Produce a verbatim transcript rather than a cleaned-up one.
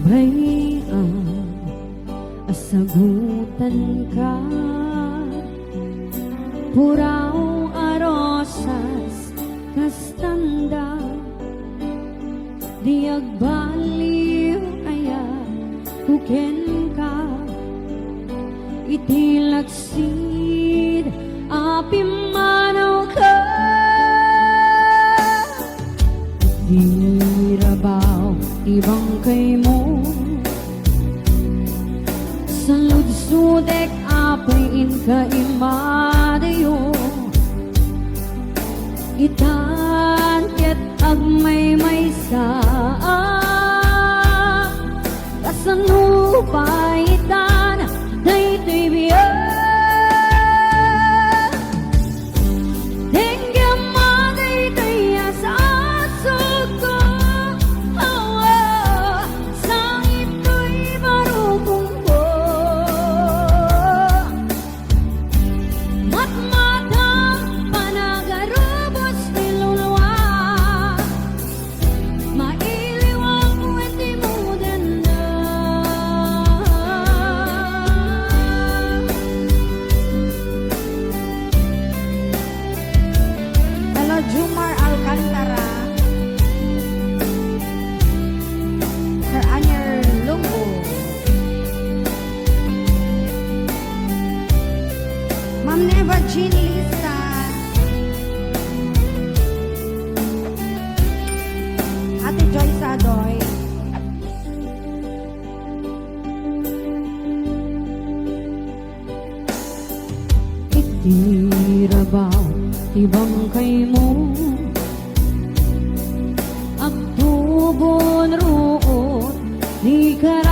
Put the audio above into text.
Bay-am a sagutanka, puraw a rosas kastanda, di agbaliw aya kenka, iti laksid a pimmanawka. Di rabaw ti bangkaymo, saludsodek apay inka immadayo. Itan ket agmaymaysa, kasano pay itan daytoy biag? Dengge, madaytoy a sasagko, oh, oh, sangittoy barukongko. Matmatang panagarubos ti lulua. Mailiwak wen ti mudenda. Hello, Jumar Alcantara. Sir Anier Lungo. Ma'am Neva Jean Lista. Ate Joy Sadoy. Iti rabaw ti bangkaymo, agtubon ruot ni Kar-